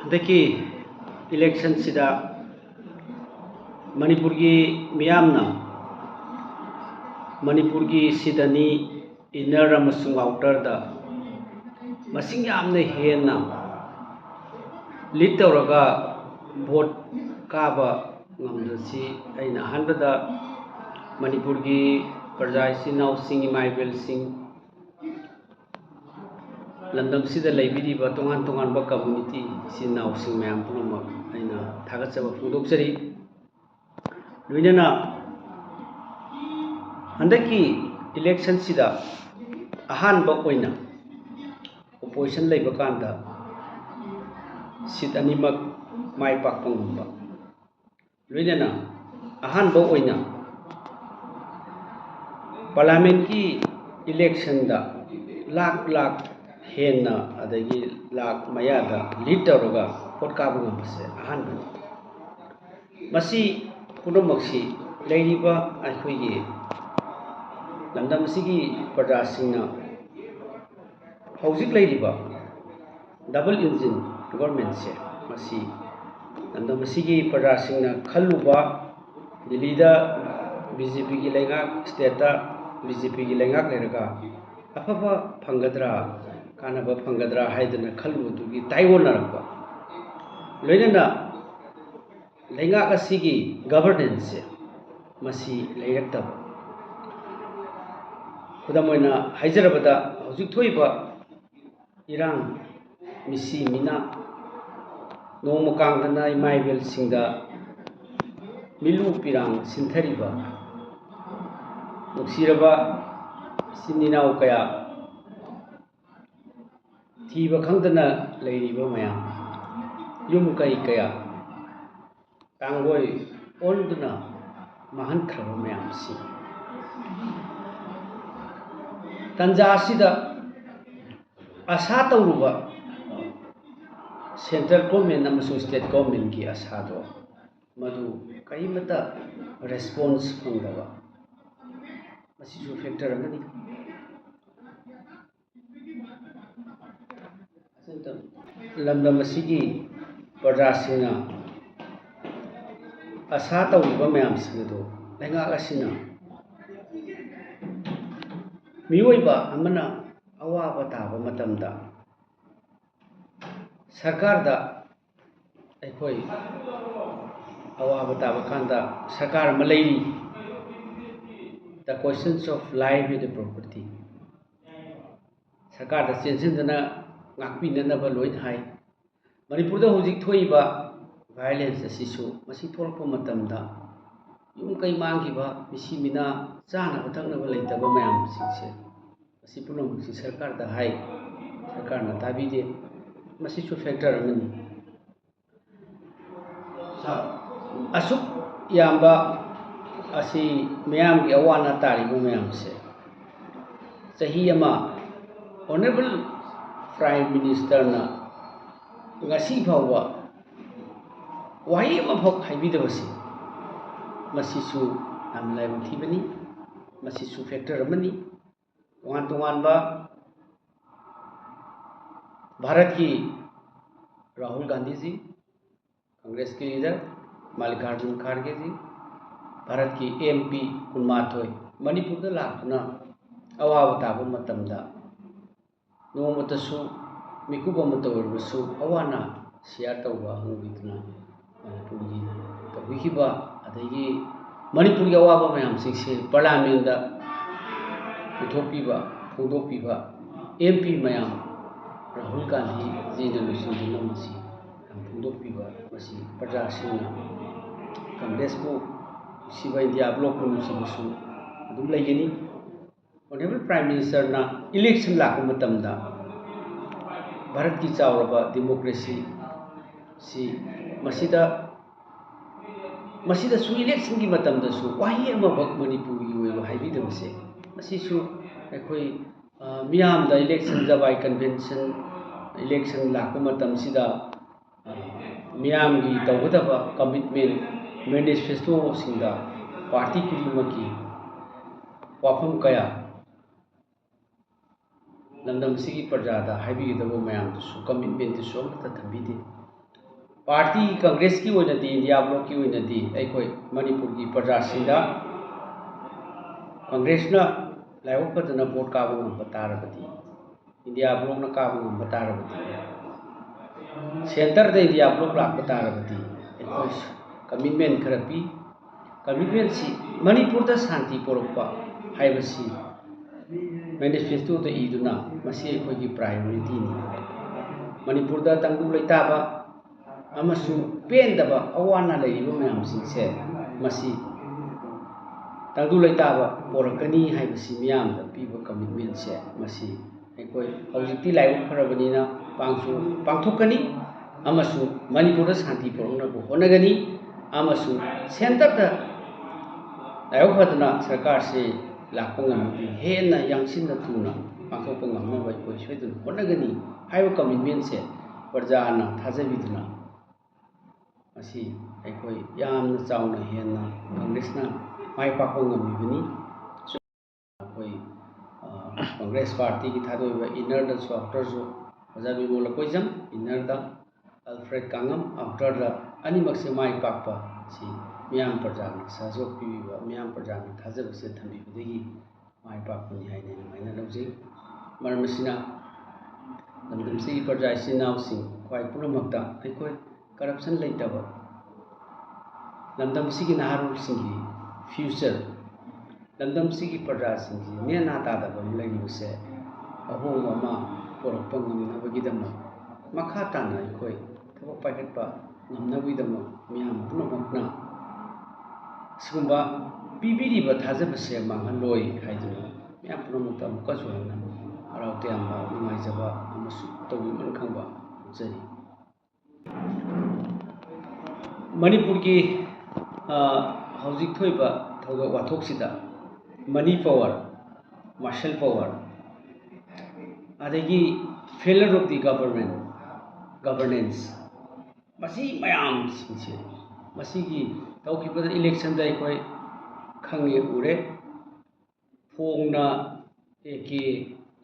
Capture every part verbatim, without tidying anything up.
ꯍꯟꯗꯛꯀꯤ ꯏꯂꯦꯛꯁꯟꯁꯤꯗ ꯃꯅꯤꯄꯨꯔꯒꯤ ꯃꯤꯌꯥꯝꯅ ꯃꯅꯤꯄꯨꯔꯒꯤ ꯁꯤꯠ ꯑꯅꯤ, ꯏꯟꯅꯔ ꯑꯃꯁꯨꯡ ꯑꯥꯎꯇꯔꯗ, ꯃꯁꯤꯡ ꯌꯥꯝꯅ ꯍꯦꯟꯅ ꯂꯤꯗ ꯇꯧꯔꯒ ꯚꯣꯠ ꯀꯥꯕ ꯉꯝꯕꯁꯤ ꯑꯩꯅ ꯑꯍꯥꯟꯕꯗ ꯃꯅꯤꯄꯨꯔꯒꯤ ꯄ꯭ꯔꯖꯥ ꯏꯆꯤꯟ ꯏꯅꯥꯎꯁꯤꯡ, ꯏꯃꯥ ꯏꯕꯦꯜꯁꯤꯡ, ꯂꯝꯗꯝꯁꯤꯗ ꯂꯩꯕꯤꯔꯤꯕ ꯇꯣꯉꯥꯟ ꯇꯣꯉꯥꯟꯕ ꯀꯝꯃ꯭ꯌꯨꯅꯤꯇꯤ ꯏꯆꯤꯟ ꯏꯅꯥꯎꯁꯤꯡ ꯃꯌꯥꯝ ꯄꯨꯝꯅꯃꯛ ꯑꯩꯅ ꯊꯥꯒꯠꯆꯕ ꯐꯣꯡꯗꯣꯛꯆꯔꯤ꯫ ꯂꯣꯏꯅꯅ ꯍꯟꯗꯛꯀꯤ ꯏꯂꯦꯛꯁꯟꯁꯤꯗ ꯑꯍꯥꯟꯕ ꯑꯣꯏꯅ ꯑꯣꯄꯣꯖꯤꯁꯟ ꯂꯩꯕ ꯀꯥꯟꯗ ꯁꯤꯠ ꯑꯅꯤꯃꯛ ꯃꯥꯏ ꯄꯥꯛꯄ ꯉꯝꯕ, ꯂꯣꯏꯅꯅ ꯑꯍꯥꯟꯕ ꯑꯣꯏꯅ ꯄꯥꯔꯂꯤꯌꯥꯃꯦꯟꯠꯀꯤ ꯏꯂꯦꯛꯁꯟꯗ ꯂꯥꯛ ꯂꯥꯛ ꯍꯦꯟꯅ, ꯑꯗꯒꯤ ꯂꯥꯛ ꯃꯌꯥꯗ ꯂꯤꯗ ꯇꯧꯔꯒ ꯚꯣꯠ ꯀꯥꯕ ꯉꯝꯕꯁꯦ ꯑꯍꯥꯟꯕꯅꯤ꯫ ꯃꯁꯤ ꯄꯨꯝꯅꯃꯛꯁꯤ ꯂꯩꯔꯤꯕ ꯑꯩꯈꯣꯏꯒꯤ ꯂꯝꯗꯝ ꯑꯁꯤꯒꯤ ꯄ꯭ꯔꯖꯥꯁꯤꯡꯅ ꯍꯧꯖꯤꯛ ꯂꯩꯔꯤꯕ ꯗꯕꯜ ꯏꯟꯖꯤꯟ ꯒꯣꯔꯃꯦꯟꯁꯦ, ꯃꯁꯤ ꯂꯝꯗꯝ ꯑꯁꯤꯒꯤ ꯄ꯭ꯔꯖꯥꯁꯤꯡꯅ ꯈꯜꯂꯨꯕ, ꯗꯤꯜꯂꯤꯗ ꯕꯤ ꯖꯦ ꯄꯤꯒꯤ ꯂꯩꯉꯥꯛ, ꯁ꯭ꯇꯦꯠꯇ ꯕꯤ ꯖꯦ ꯄꯤꯒꯤ ꯂꯩꯉꯥꯛ ꯂꯩꯔꯒ ꯑꯐꯕ ꯐꯪꯒꯗ꯭ꯔꯥ, ꯀꯥꯟꯅꯕ ꯐꯪꯒꯗ꯭ꯔꯥ ꯍꯥꯏꯗꯅ ꯈꯜꯂꯨꯕꯗꯨꯒꯤ ꯇꯥꯏꯑꯣꯟꯅꯔꯛꯄ, ꯂꯣꯏꯅꯅ ꯂꯩꯉꯥꯛ ꯑꯁꯤꯒꯤ ꯒꯕꯔꯅꯦꯟꯁꯁꯦ ꯃꯁꯤ ꯂꯩꯔꯛꯇꯕ꯫ ꯈꯨꯗꯝ ꯑꯣꯏꯅ ꯍꯥꯏꯖꯔꯕꯗ, ꯍꯧꯖꯤꯛ ꯊꯣꯛꯏꯕ ꯏꯔꯥꯡ, ꯃꯤꯁꯤ ꯃꯤꯅꯥ, ꯅꯣꯡꯃ ꯀꯥꯡꯗꯅ ꯏꯃꯥ ꯏꯕꯦꯜꯁꯤꯡꯗ ꯃꯤꯂꯨ ꯄꯤꯔꯥꯡ ꯁꯤꯟꯊꯔꯤꯕ, ꯅꯨꯡꯁꯤꯔꯕ ꯏꯆꯤꯟ ꯏꯅꯥꯎ ꯀꯌꯥ, ꯊꯤꯕ ꯈꯪꯗꯅ ꯂꯩꯔꯤꯕ ꯃꯌꯥꯝ, ꯌꯨꯝ ꯀꯩ ꯀꯌꯥ ꯇꯥꯡꯒꯣꯏ ꯑꯣꯟꯗꯨꯅ ꯃꯥꯡꯍꯟꯈ꯭ꯔꯕ ꯃꯌꯥꯝꯁꯤ, ꯇꯟꯖꯥ ꯑꯁꯤꯗ ꯑꯁꯥ ꯇꯧꯔꯨꯕ ꯁꯦꯟꯇ꯭ꯔꯦꯜ ꯒꯣꯔꯃꯦꯟ ꯑꯃꯁꯨꯡ ꯁ꯭ꯇꯦꯠ ꯒꯣꯔꯃꯦꯟꯒꯤ ꯑꯁꯥꯗꯣ, ꯃꯗꯨ ꯀꯔꯤꯃꯠꯇ ꯔꯦꯁꯄꯣꯟꯁ ꯐꯪꯗꯕ, ꯃꯁꯤꯁꯨ ꯐꯦꯛꯇꯔ ꯑꯃꯅꯤ꯫ ꯂꯝꯗꯝ ꯑꯁꯤꯒꯤ ꯄ꯭ꯔꯖꯥꯁꯤꯡꯅ ꯑꯁꯥ ꯇꯧꯔꯤꯕ ꯃꯌꯥꯝꯁꯤꯡ ꯑꯗꯨ ꯂꯩꯉꯥꯛ ꯑꯁꯤꯅ, ꯃꯤꯑꯣꯏꯕ ꯑꯃꯅ ꯑꯋꯥꯕ ꯇꯥꯕ ꯃꯇꯝꯗ ꯁꯔꯀꯥꯔꯗ ꯑꯩꯈꯣꯏ ꯑꯋꯥꯕ ꯇꯥꯕ ꯀꯥꯟꯗ ꯁꯔꯀꯥꯔ ꯑꯃ ꯂꯩꯔꯤ꯫ The questions of life and the property꯫ ꯁꯔꯀꯥꯔꯗ ꯆꯦꯟꯁꯤꯟꯗꯅ ꯉꯥꯛꯄꯤꯅꯅꯕ ꯂꯣꯏꯅ ꯍꯥꯏ꯫ ꯃꯅꯤꯄꯨꯔꯗ ꯍꯧꯖꯤꯛ ꯊꯣꯛꯏꯕ violence ꯑꯁꯤꯁꯨ, ꯃꯁꯤ ꯊꯣꯛꯂꯛꯄ ꯃꯇꯝꯗ ꯌꯨꯝ ꯀꯩ ꯃꯥꯡꯈꯤꯕ, ꯃꯤꯁꯤ ꯃꯤꯅꯥ, ꯆꯥꯅꯕ ꯊꯛꯅꯕ ꯂꯩꯇꯕ ꯃꯌꯥꯝꯁꯤꯡꯁꯦ, ꯃꯁꯤ ꯄꯨꯝꯅꯃꯛꯁꯤ ꯁꯔꯀꯥꯔꯗ ꯍꯥꯏ, ꯁꯔꯀꯥꯔꯅ ꯇꯥꯕꯤꯗꯦ꯫ ꯃꯁꯤꯁꯨ factor ꯑꯃꯅꯤ꯫ ꯑꯁꯨꯛ ꯌꯥꯝꯕ ꯑꯁꯤ ꯃꯤꯌꯥꯝꯒꯤ ꯑꯋꯥ ꯑꯅꯥ ꯇꯥꯔꯤꯕ ꯃꯌꯥꯝꯁꯦ, ꯆꯍꯤ ꯑꯃ Honourable Prime Ministerꯅ ꯉꯁꯤ ꯐꯥꯎꯕ ꯋꯥꯍꯩ ꯑꯃꯐꯥꯎ ꯍꯥꯏꯕꯤꯗꯕꯁꯤ, ꯃꯁꯤꯁꯨ ꯌꯥꯝꯅ ꯂꯥꯏꯕꯛ ꯊꯤꯕꯅꯤ꯫ ꯃꯁꯤꯁꯨ factor ꯑꯃꯅꯤ꯫ ꯇꯣꯉꯥꯟ ꯇꯣꯉꯥꯟꯕ ꯚꯥꯔꯠꯀꯤ ꯔꯥꯍꯨꯜ ꯒꯥꯟꯙꯤꯖꯤ, ꯀꯪꯒ꯭ꯔꯦꯁꯀꯤ leader ꯃꯜꯂꯤꯀꯥꯔꯖꯨꯟ ꯈꯥꯔꯒꯦꯖꯤ, ꯚꯥꯔꯠꯀꯤ MP ꯀꯨꯟꯃꯥꯊꯣꯏ ꯃꯅꯤꯄꯨꯔꯗ ꯂꯥꯛꯇꯨꯅ ꯑꯋꯥꯕ ꯇꯥꯕ ꯃꯇꯝꯗ ꯅꯣꯡꯃꯇꯁꯨ ꯃꯤꯀꯨꯞ ꯑꯃꯠꯇ ꯑꯣꯏꯔꯕꯁꯨ ꯑꯋꯥ ꯑꯅꯥ share ꯇꯧꯕ ꯍꯪꯕꯤꯗꯨꯅ ꯃꯅꯤꯄꯨꯔꯒꯤ ꯇꯧꯕꯤꯈꯤꯕ, ꯑꯗꯒꯤ ꯃꯅꯤꯄꯨꯔꯒꯤ ꯑꯋꯥꯕ ꯃꯌꯥꯝꯁꯤꯡꯁꯦ parliamentꯗ ꯄꯨꯊꯣꯛꯄꯤꯕ, ꯐꯣꯡꯗꯣꯛꯄꯤꯕ MP ꯃꯌꯥꯝ ꯔꯥꯍꯨꯜ ꯒꯥꯟꯙꯤꯖꯤꯅ ꯂꯨꯆꯤꯡꯗꯨꯅ ꯃꯁꯤ ꯐꯣꯡꯗꯣꯛꯄꯤꯕ, ꯃꯁꯤ ꯄ꯭ꯔꯖꯥꯁꯤꯡꯅ ꯀꯪꯒ꯭ꯔꯦꯁꯄꯨ ꯅꯨꯡꯁꯤꯕ, ꯏꯟꯗꯤꯌꯥ blockꯄꯨ ꯅꯨꯡꯁꯤꯕꯁꯨ ꯑꯗꯨꯝ ꯂꯩꯒꯅꯤ꯫ Honourable Prime Ministerꯅ election ꯂꯥꯛꯄ ꯃꯇꯝꯗ ꯚꯥꯔꯠꯀꯤ ꯆꯥꯎꯔꯕ democracy ꯁꯤ, ꯃꯁꯤꯗ, ꯃꯁꯤꯗꯁꯨ electionꯒꯤ ꯃꯇꯝꯗꯁꯨ ꯋꯥꯍꯩ ꯑꯃꯈꯛ ꯃꯅꯤꯄꯨꯔꯒꯤ ꯑꯣꯏꯕ ꯍꯥꯏꯕꯤꯗꯕꯁꯦ, ꯃꯁꯤꯁꯨ ꯑꯩꯈꯣꯏ, ꯑ, ꯃꯤꯌꯥꯝꯗ election, ꯖꯕꯥꯏ convention, election ꯂꯥꯛꯄ ꯃꯇꯝꯁꯤꯗ, ꯑ, ꯃꯤꯌꯥꯝꯒꯤ ꯇꯧꯒꯗꯕ commitment, manifestoꯁꯤꯡꯗ party ꯈꯨꯗꯤꯡꯃꯛꯀꯤ ꯋꯥꯐꯝ ꯀꯌꯥ ꯂꯝꯗꯝ ꯑꯁꯤꯒꯤ ꯄ꯭ꯔꯖꯥꯗ ꯍꯥꯏꯕꯤꯒꯗꯕ ꯃꯌꯥꯝꯗꯨꯁꯨ, ꯀꯃꯤꯠꯃꯦꯟꯗꯨꯁꯨ ꯑꯃꯠꯇ ꯊꯝꯕꯤꯗꯦ꯫ ꯄꯥꯔꯇꯤ ꯀꯪꯒ꯭ꯔꯦꯁꯀꯤ ꯑꯣꯏꯅꯗꯤ, ꯏꯟꯗꯤꯌꯥ ꯕ꯭ꯂꯣꯛꯀꯤ ꯑꯣꯏꯅꯗꯤ ꯑꯩꯈꯣꯏ ꯃꯅꯤꯄꯨꯔꯒꯤ ꯄ꯭ꯔꯖꯥꯁꯤꯡꯗ ꯀꯪꯒ꯭ꯔꯦꯁꯅ ꯂꯥꯏꯕꯛ ꯐꯗꯅ ꯚꯣꯠ ꯀꯥꯕ ꯉꯝꯕ ꯇꯥꯔꯕꯗꯤ, ꯏꯟꯗꯤꯌꯥ ꯕ꯭ꯂꯣꯛꯅ ꯀꯥꯕ ꯉꯝꯕ ꯇꯥꯔꯕꯗꯤ, ꯁꯦꯟꯇꯔꯗ ꯏꯟꯗꯤꯌꯥ ꯕ꯭ꯂꯣꯛ ꯂꯥꯛꯄ ꯇꯥꯔꯕꯗꯤ ꯑꯩꯈꯣꯏ ꯀꯃꯤꯠꯃꯦꯟ ꯈꯔ ꯄꯤ꯫ ꯀꯃꯤꯠꯃꯦꯟꯁꯤ ꯃꯅꯤꯄꯨꯔꯗ ꯁꯥꯟꯇꯤ ꯄꯨꯔꯛꯄ ꯍꯥꯏꯕꯁꯤ ꯃꯦꯅꯤꯐꯦꯁꯇꯣꯗ ꯏꯗꯨꯅ ꯃꯁꯤ ꯑꯩꯈꯣꯏꯒꯤ ꯄ꯭ꯔꯥꯏꯌꯣꯔꯤꯇꯤꯅꯤ꯫ ꯃꯅꯤꯄꯨꯔꯗ ꯇꯪꯗꯨ ꯂꯩꯇꯥꯕ ꯑꯃꯁꯨꯡ ꯄꯦꯟꯗꯕ ꯑꯋꯥ ꯑꯅꯥ ꯂꯩꯔꯤꯕ ꯃꯌꯥꯝꯁꯤꯡꯁꯦ ꯃꯁꯤ ꯇꯪꯗꯨ ꯂꯩꯇꯥꯕ ꯄꯣꯔꯛꯀꯅꯤ ꯍꯥꯏꯕꯁꯤ ꯃꯤꯌꯥꯝꯗ ꯄꯤꯕ ꯀꯃꯤꯠꯃꯦꯟꯁꯦ ꯃꯁꯤ ꯑꯩꯈꯣꯏ ꯍꯧꯖꯤꯛꯇꯤ ꯂꯥꯏꯕꯛ ꯐꯔꯕꯅꯤꯅ ꯄꯥꯡꯁꯨ ꯄꯥꯡꯊꯣꯛꯀꯅꯤ ꯑꯃꯁꯨꯡ ꯃꯅꯤꯄꯨꯔꯗ ꯁꯥꯟꯇꯤ ꯄꯨꯔꯛꯅꯕ ꯍꯣꯠꯅꯒꯅꯤ ꯑꯃꯁꯨꯡ ꯁꯦꯟꯇꯔꯗ ꯂꯥꯏꯕꯛ ꯐꯗꯅ ꯁꯔꯀꯥꯔꯁꯤ ꯂꯥꯛꯄ ꯉꯝꯃꯗꯤ ꯍꯦꯟꯅ ꯌꯥꯡꯁꯤꯟꯅ ꯊꯨꯅ ꯄꯥꯡꯊꯣꯛꯄ ꯉꯝꯅꯕ ꯑꯩꯈꯣꯏ ꯁꯣꯏꯗꯅ ꯍꯣꯠꯅꯒꯅꯤ ꯍꯥꯏꯕ ꯀꯃꯤꯠꯃꯦꯟꯁꯦ ꯄ꯭ꯔꯖꯥꯅ ꯊꯥꯖꯕꯤꯗꯨꯅ ꯃꯁꯤ ꯑꯩꯈꯣꯏ ꯌꯥꯝꯅ ꯆꯥꯎꯅ ꯍꯦꯟꯅ ꯀꯪꯒ꯭ꯔꯦꯁꯅ ꯃꯥꯏ ꯄꯥꯛꯄ ꯉꯝꯃꯤꯕꯅꯤ꯫ ꯑꯩꯈꯣꯏ, ꯑ, ꯀꯪꯒ꯭ꯔꯦꯁ ꯄꯥꯔꯇꯤꯒꯤ ꯊꯥꯗꯣꯛꯏꯕ ꯏꯟꯅꯔꯗꯁꯨ, ꯑꯥꯎꯇꯔꯁꯨ, ꯑꯣꯖꯥ ꯕꯤꯃꯣꯜ ꯂꯀꯣꯏꯖꯝ, ꯏꯟꯅꯔꯗ ꯑꯜꯐ꯭ꯔꯦꯗ ꯀꯥꯡꯉꯝ, ꯑꯥꯎꯇꯔꯗ ꯑꯅꯤꯃꯛꯁꯦ ꯃꯥꯏ ꯄꯥꯛꯄ ꯑꯁꯤ ꯃꯤꯌꯥꯝ ꯄ꯭ꯔꯖꯥꯅ ꯁꯍꯖꯣꯛ ꯄꯤꯕꯤꯕ, ꯃꯤꯌꯥꯝ ꯄ꯭ꯔꯖꯥꯅ ꯊꯥꯖꯕꯁꯦ ꯊꯝꯕꯤꯕꯗꯒꯤ ꯃꯥꯏ ꯄꯥꯛꯄꯅꯤ ꯍꯥꯏꯅ ꯑꯩꯅ ꯑꯗꯨꯃꯥꯏꯅ ꯂꯧꯖꯩ꯫ ꯃꯔꯝ ꯑꯁꯤꯅ ꯂꯝꯗꯝꯁꯤꯒꯤ ꯄ꯭ꯔꯖꯥ ꯏꯆꯤꯟ ꯏꯅꯥꯎꯁꯤꯡ ꯈ꯭ꯋꯥꯏ ꯄꯨꯝꯅꯃꯛꯇ ꯑꯩꯈꯣꯏ ꯀꯔꯞꯁꯟ ꯂꯩꯇꯕ, ꯂꯝꯗꯝꯁꯤꯒꯤ ꯅꯍꯥꯔꯣꯜꯁꯤꯡꯒꯤ ꯐ꯭ꯌꯨꯆꯔ, ꯂꯝꯗꯝꯁꯤꯒꯤ ꯄ꯭ꯔꯖꯥꯁꯤꯡꯁꯤ ꯅꯦꯅꯥ ꯇꯥꯗꯕ ꯑꯃ ꯂꯩꯔꯤꯕꯁꯦ ꯑꯍꯣꯡꯕ ꯑꯃ ꯄꯨꯔꯛꯄ ꯉꯝꯅꯕꯒꯤꯗꯃꯛ ꯃꯈꯥ ꯇꯥꯅ ꯑꯩꯈꯣꯏ ꯊꯕꯛ ꯄꯥꯏꯈꯠꯄ ꯉꯝꯅꯕꯒꯤꯗꯃꯛ ꯃꯤꯌꯥꯝ ꯄꯨꯝꯅꯃꯛꯅ ꯁꯤꯒꯨꯝꯕ ꯄꯤꯕꯤꯔꯤꯕ ꯊꯥꯖꯕꯁꯦ ꯃꯥꯡꯍꯜꯂꯣꯏ ꯍꯥꯏꯗꯨꯅ ꯃꯤꯌꯥꯝ ꯄꯨꯝꯅꯃꯛꯇ ꯑꯃꯨꯛꯀꯁꯨ ꯍꯟꯅ ꯍꯔꯥꯎ ꯇꯌꯥꯝꯕ, ꯅꯨꯡꯉꯥꯏꯖꯕ ꯑꯃꯁꯨꯡ ꯇꯧꯕꯤꯃꯜ ꯈꯪꯕ ꯐꯣꯡꯖꯔꯤ꯫ ꯃꯅꯤꯄꯨꯔꯒꯤ, ꯑ, ꯍꯧꯖꯤꯛ ꯊꯣꯛꯏꯕ ꯊꯧꯗꯣꯛ ꯋꯥꯊꯣꯛꯁꯤꯗ money power, martial power, ꯑꯗꯒꯤ failure of the government, governance, ꯃꯁꯤ ꯃꯌꯥꯝꯁꯤꯡꯁꯦ, ꯃꯁꯤꯒꯤ ꯇꯧꯈꯤꯕꯗ ꯏꯂꯦꯛꯁꯟꯗ ꯑꯩꯈꯣꯏ ꯈꯪꯉꯦ, ꯎꯔꯦ꯫ ꯐꯣꯡꯅ ꯑꯦ ꯀꯦ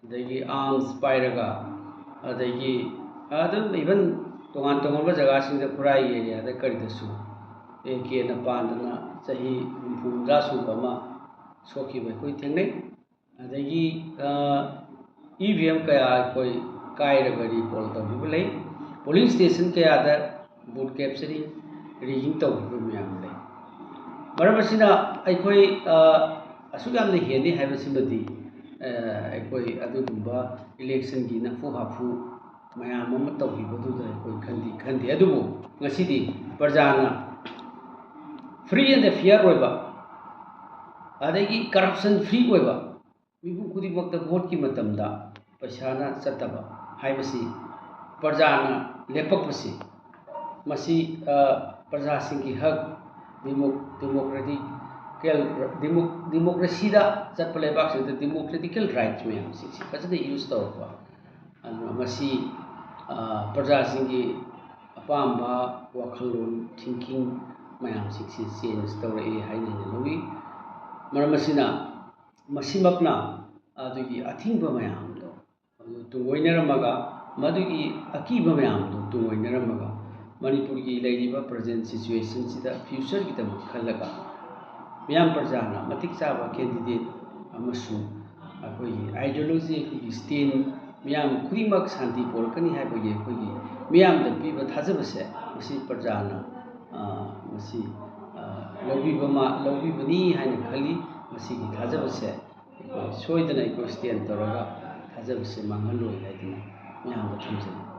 ꯑꯗꯒꯤ ꯑꯥꯔꯝꯁ ꯄꯥꯏꯔꯒ, ꯑꯗꯒꯤ ꯑꯗꯨꯝ ꯏꯚꯟ ꯇꯣꯉꯥꯟ ꯇꯣꯉꯥꯟꯕ ꯖꯒꯥꯁꯤꯡꯗ ꯈꯨꯔꯥꯏꯒꯤ ꯑꯦꯔꯤꯌꯥꯗ ꯀꯔꯤꯗꯁꯨ ꯑꯦ ꯀꯦꯅ ꯄꯥꯟꯗꯅ ꯆꯍꯤ ꯍꯨꯝꯐꯨ ꯍꯨꯝꯗ꯭ꯔꯥ ꯁꯨꯕ ꯑꯃ ꯁꯣꯛꯈꯤꯕ ꯑꯩꯈꯣꯏ ꯊꯦꯡꯅꯩ꯫ ꯑꯗꯒꯤ ꯏ ꯚꯤ ꯑꯦꯝ ꯀꯌꯥ ꯑꯩꯈꯣꯏ ꯀꯥꯏꯔꯒ ꯔꯤꯀꯣꯜ ꯇꯧꯈꯤꯕ ꯂꯩ꯫ ꯄꯣꯂꯤꯡ ꯁ꯭ꯇꯦꯁꯟ ꯀꯌꯥꯗ ꯚꯣꯠ ꯀꯦꯞꯆꯔꯤꯡ, ꯔꯤꯒꯤꯡ ꯇꯧꯈꯤꯕ ꯃꯌꯥꯝ ꯂꯩ꯫ ꯃꯔꯝ ꯑꯁꯤꯅ ꯑꯩꯈꯣꯏ ꯑꯁꯨꯛ ꯌꯥꯝꯅ ꯍꯦꯟꯅꯤ ꯍꯥꯏꯕꯁꯤꯃꯗꯤ ꯑꯩꯈꯣꯏ ꯑꯗꯨꯒꯨꯝꯕ ꯏꯂꯦꯛꯁꯟꯒꯤ ꯅꯝꯐꯨ ꯍꯥꯐꯨ ꯃꯌꯥꯝ ꯑꯃ ꯇꯧꯈꯤꯕꯗꯨꯗ ꯑꯩꯈꯣꯏ ꯈꯟꯗꯤ ꯈꯟꯗꯦ꯫ ꯑꯗꯨꯕꯨ ꯉꯁꯤꯗꯤ ꯄ꯭ꯔꯖꯥꯅ ꯐ꯭ꯔꯤ ꯑꯦꯟ ꯐꯤꯌꯔ ꯑꯣꯏꯕ, ꯑꯗꯒꯤ ꯀꯔꯞꯁꯟ ꯐ꯭ꯔꯤ ꯑꯣꯏꯕ, ꯃꯤꯄꯨꯝ ꯈꯨꯗꯤꯡꯃꯛꯇ ꯚꯣꯠꯀꯤ ꯃꯇꯝꯗ ꯄꯩꯁꯥꯅ ꯆꯠꯇꯕ ꯍꯥꯏꯕꯁꯤ ꯄ꯭ꯔꯖꯥꯅ ꯂꯦꯞꯄꯛꯄꯁꯤ, ꯃꯁꯤ ꯄ꯭ꯔꯖꯥꯁꯤꯡꯒꯤ ꯍꯛ, ꯗꯤꯃꯣ-, ꯗꯤꯃꯣꯀ꯭ꯔꯦꯇꯤꯀꯦꯜ, ꯗꯤꯃꯣ-, ꯗꯤꯃꯣꯀ꯭ꯔꯦꯁꯤꯗ ꯆꯠꯄ ꯂꯩꯕꯥꯛꯁꯤꯡꯗ ꯗꯤꯃꯣꯀ꯭ꯔꯦꯇꯤꯀꯦꯜ ꯔꯥꯏꯠꯁ ꯃꯌꯥꯝꯁꯤꯡꯁꯤ ꯐꯖꯅ ꯌꯨꯁ ꯇꯧꯔꯛꯄ, ꯑꯗꯨꯅ ꯃꯁꯤ ꯄ꯭ꯔꯖꯥꯁꯤꯡꯒꯤ ꯑꯄꯥꯝꯕ ꯋꯥꯈꯜꯂꯣꯟ, ꯊꯤꯡꯀꯤꯡ ꯃꯌꯥꯝꯁꯤꯡꯁꯤ ꯆꯦꯟꯖ ꯇꯧꯔꯛꯏ ꯍꯥꯏꯅ ꯑꯩꯅ ꯂꯧꯏ꯫ ꯃꯔꯝ ꯑꯁꯤꯅ ꯃꯁꯤꯃꯛꯅ ꯑꯗꯨꯒꯤ ꯑꯊꯤꯡꯕ ꯃꯌꯥꯝꯗꯣ ꯑꯗꯨ ꯇꯨꯡꯑꯣꯏꯅꯔꯝꯃꯒ, ꯃꯗꯨꯒꯤ ꯑꯀꯤꯕ ꯃꯌꯥꯝꯗꯣ ꯇꯨꯡꯑꯣꯏꯅꯔꯝꯃꯒ, ꯃꯅꯤꯄꯨꯔꯒꯤ ꯂꯩꯔꯤꯕ ꯄ꯭ꯔꯖꯦꯟ ꯁꯤꯆꯨꯋꯦꯁꯟꯁꯤꯗ ꯐ꯭ꯌꯨꯆꯔꯒꯤꯗꯃꯛ ꯈꯜꯂꯒ, ꯃꯤꯌꯥꯝ ꯄ꯭ꯔꯖꯥꯅ ꯃꯇꯤꯛ ꯆꯥꯕ ꯀꯦꯟꯗꯤꯗꯦꯠ ꯑꯃꯁꯨꯡ ꯑꯩꯈꯣꯏꯒꯤ ꯑꯥꯏꯗꯤꯌꯣꯂꯣꯖꯤ, ꯑꯩꯈꯣꯏꯒꯤ ꯁ꯭ꯇꯦꯟ, ꯃꯤꯌꯥꯝ ꯈꯨꯗꯤꯡꯃꯛ ꯁꯥꯟꯇꯤ ꯄꯣꯔꯛꯀꯅꯤ ꯍꯥꯏꯕꯒꯤ ꯑꯩꯈꯣꯏꯒꯤ ꯃꯤꯌꯥꯝꯗ ꯄꯤꯕ ꯊꯥꯖꯕꯁꯦ, ꯃꯁꯤ ꯄ꯭ꯔꯖꯥꯅ ꯃꯁꯤ ꯂꯧꯕꯤꯕ ꯂꯧꯕꯤꯕꯅꯤ ꯍꯥꯏꯅ ꯈꯜꯂꯤ꯫ ꯃꯁꯤꯒꯤ ꯊꯥꯖꯕꯁꯦ ꯑꯩꯈꯣꯏ ꯁꯣꯏꯗꯅ ꯑꯩꯈꯣꯏ ꯁ꯭ꯇꯦꯟ ꯇꯧꯔꯒ ꯊꯥꯖꯕꯁꯦ ꯃꯥꯡꯍꯜꯂꯣꯏ ꯍꯥꯏꯗꯅ ꯃꯌꯥꯝꯗ ꯊꯝꯖꯒꯦ꯫